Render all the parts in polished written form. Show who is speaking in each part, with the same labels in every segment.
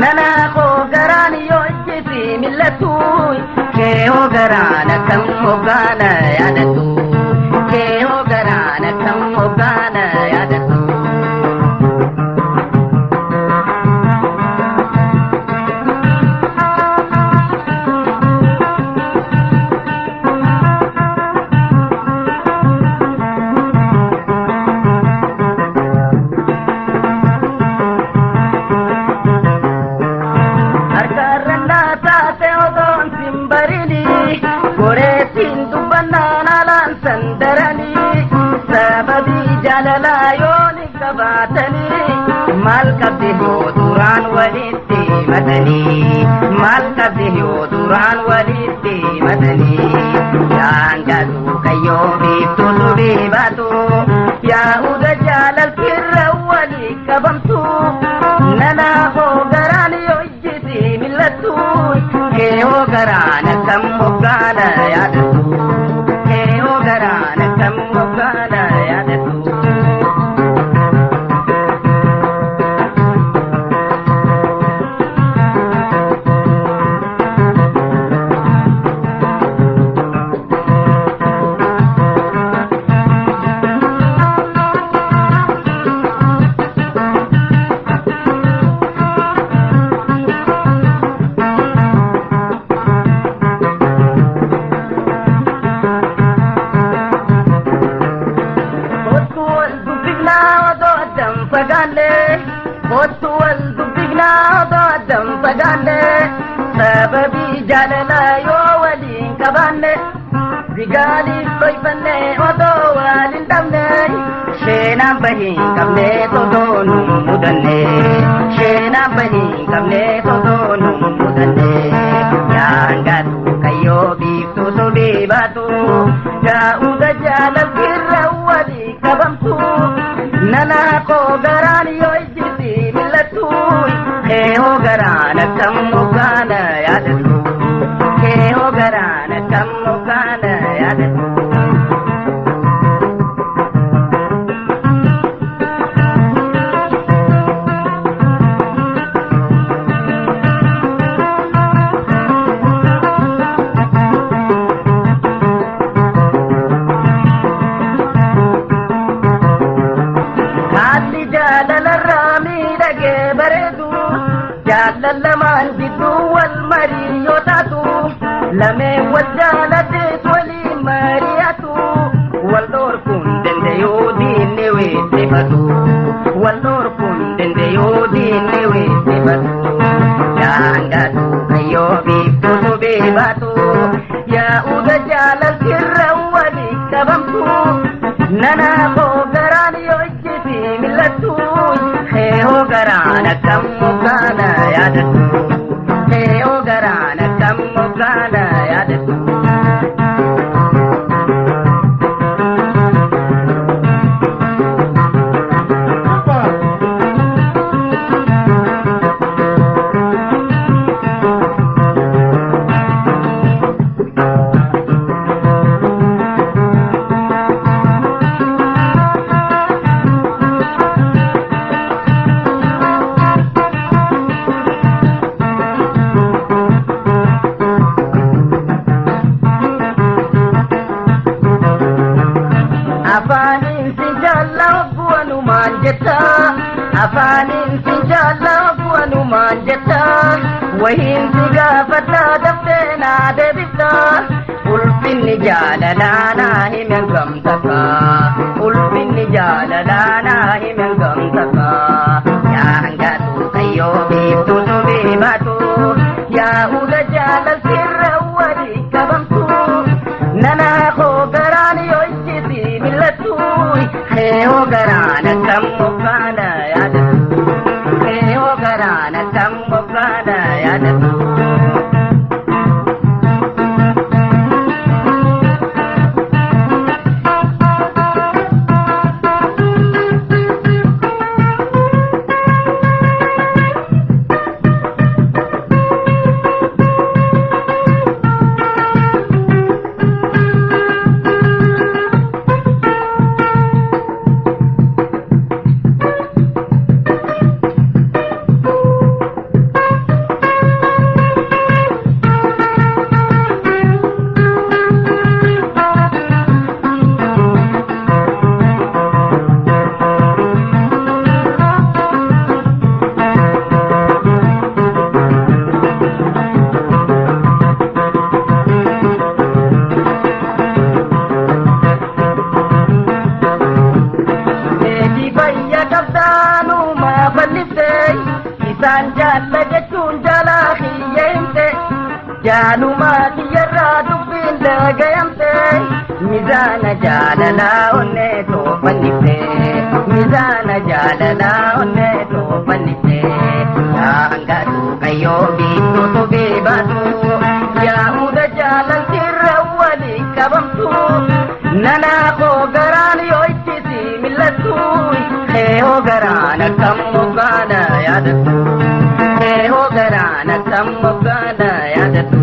Speaker 1: Nana koo garaan yoo ijjisi mil'attu, keehoo garaan akkam hoggaana yaadattu, keehoo garaan akkam hoggaana yaadattu. Harkarrannaa taate odoon simbarini, goreetiin dubbannaan alaan sandaranii, sababii jaalalaa yoo ni qabaatanii, maal qabdi yoo duraan walitti matanii, maal qabdi yoo duraan walitti matanii. Yaangatu kayyoo biiftuutu beebatu, yaa'uudha jaalaltirra walii qabamtu. Nana hoo garaan yoo ijjisi mil'attu, keehoo garaan akkam hoggaana yaadattu, keehoo garaan akkam hoggaana yaadattu. Kottu wal dubbifnaa odoo addan fagaanne, kottu wal dubbifnaa odoo addan fagaanne, sababii jaalalaa yoo waliin qabaanne, zigaaliif dhoyfanne odoo waliin dhabne, sheenaan bahii hin qabne totoo nu mudanne, sheenaan bahii hin qabne totoo nu mudanne. Yaangatu kayyoo biiftuutu beebatu, daa'uudha jaalaltirra walii qabamtu. Nana koo garaan yoo ijjisi mil'attu, keehoo garaan akkam hoggaana yaadattu, keehoo garaan akkam hoggaana yaadattu. Haalli jaalalarraa miidhagee bareedu, jaalala lamaan gidduu wal marii yoo taatu, lameen wal jaalatees waliin mari'atu, wal dhorkuun danda'uu diinni weessifatu, wal dhorkuun danda'uu diinni weessifatu. Daangatu kayyoo biiftuutu beebatu, yaa'uudha jaalaltirra walii qabamtu. Nana koo garaan yoo ijjisi mil'attu, keehoo garaan akkam hoggaana yaadattu, keehoo garaan akkam hoggaana yaadattu. Afaaniin si jaalla bu'anumaan jetta, afaaniin si jaalla bu'anumaan jetta, wahiin si gaafadha daftee naa deebifta. Ulfinni jaalalaa naa himen gamtaka, ulfinni jaalalaa naa himen gamtaka. Yaangatu kayyoo biiftuutu beebatu, yaa'uudha jaalaltirra walii qabamtu. Nana koo garaan yoo ijjisi mil'attu, keehoo garaan akkam hoggaana yaadattu, keehoo garaan akkam hoggaana yaadattu. Oduun jalaa kiyya himte, jaalumaa kiyyarraa dubbiin dagayamte, mizaana jaalalaa onnee toofannifte, mizaana jaalalaa onnee toofannifte. Yaa hangaatu kayyoo biiftuutu beebatu, yaa hunda jaalaltirra walii qabamtu, nanaa koo garaan yoo ittisi millattu, keehoo garaan akkam moggaana yaadattu. Keehoo garaan akkam moggaana yaadattu.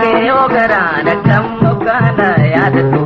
Speaker 1: Keehoo garaan akkam moggaana yaadattu.